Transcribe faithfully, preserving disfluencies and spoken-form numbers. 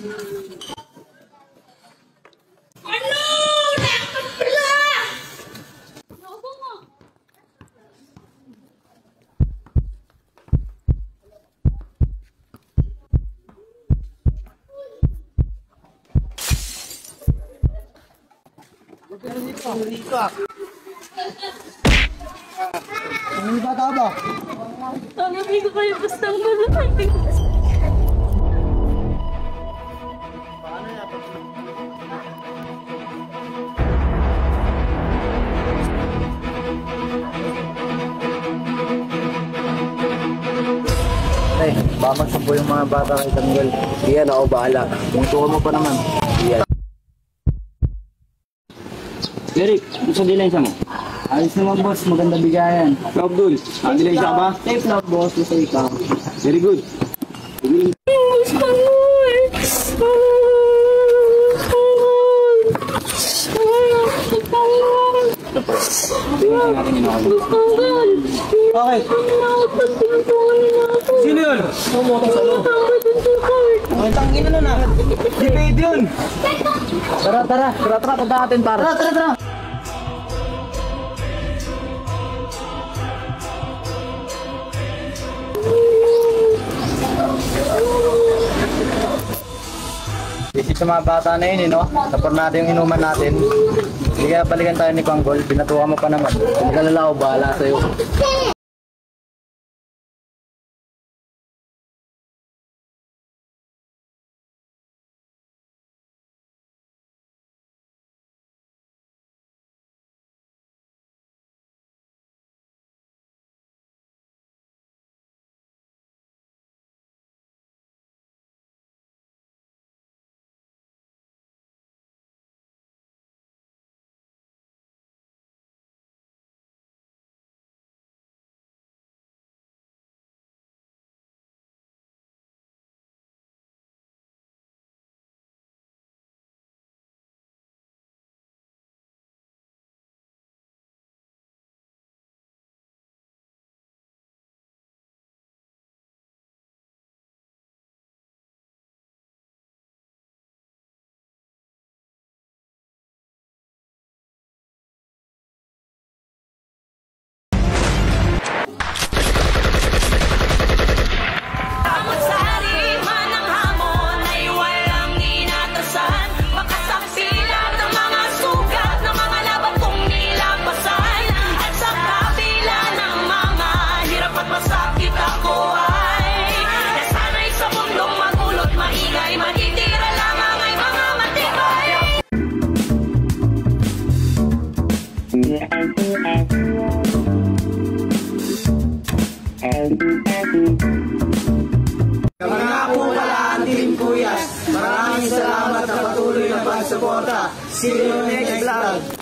Ano? Nakakapila! Ano yung bata ba? Ano, hindi ko kayo basta ang Ay, baka magsumpo yung mga bata kay Tanggol. Iyan, ako bahala. Kung tuwa mo pa naman. Iyan. Eric, ano sa dilensya mo? Ayos naman, boss. Maganda bigayan. Ikaw, Abdul, ang dilensya ka ba? Safe lang, boss. Basta ikaw. Very good. Gusto mo eh. Tingnan natin yung ano. Gusto ko. Okay. Sino yun? Ang tangina nun, ah. Di pwede yun. Tara, tara. Tara, tara. Punta natin, pare. Tara, tara, tara. Visit sa mga bata na yun, eh, no? Tapos natin yung inuman natin. Hindi kaya balikan tayo ni Panggol. Pinatukan mo pa naman. Huwag ka lalao, bahala sa'yo. Ang sari man ang hamon ay walang inatasan. Makasampilan ang mga sugat ng mga laban kong nilampasan. At sa kabila ng mga hirap at masakit, ako ay nasanay sa mundong magulo't maingay. Matitira lamang ay mga matibay. Kami nga po pala ang Team Kuyas. Maraming salamat sa patuloy na pagsuporta. See you next vlog.